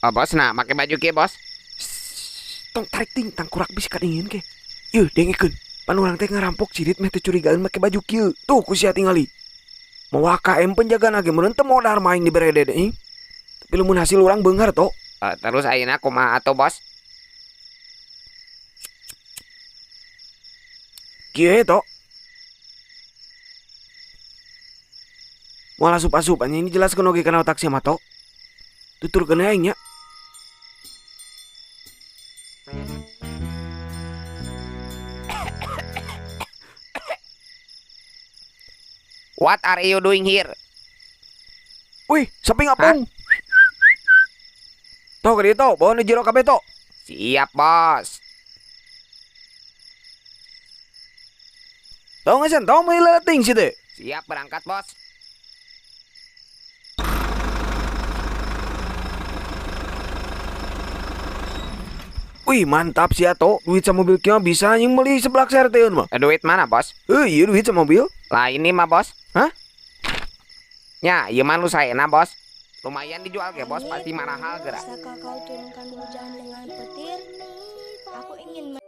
Oh, bos, nah make baju kieu, bos. Tong tarik ting tangkurak bisa kadingin ke. Yeuh, dengekeun. Pan urang teh ngarampok cirit meh teu curigaan make baju kieu. Tuh ku sia tingali. Mawa AKM penjagaan ge meureun teu modar maing dibere dede ih. Tapi lamun hasil urang beunghar to. Terus ayeuna kumaha atuh, bos? Kieu to. Moal asup-asup anjing ini jelaskeun oge kana otak sia mah to. Tuturkeun aing nya. What are you doing here? Wih, sapi ngapung. Tuh, ke ditu, bawa nu jero kabeh to. Siap, bos. Tau nggak sen, tau meuli leuting sih teh. Siap berangkat, bos. Wih, mantap sih ato. Duit sama mobil kieu bisa anjing meuli seblak serteun mah. Duit mana, bos? Iya duit sama mobil. Lah ini mah, bos. Hah? Ya, ieu mah nu saena, bos. Lumayan dijual ge, bos, pasti marahal geura. Bisakah kau turunkan hujan dengan petir? Aku ingin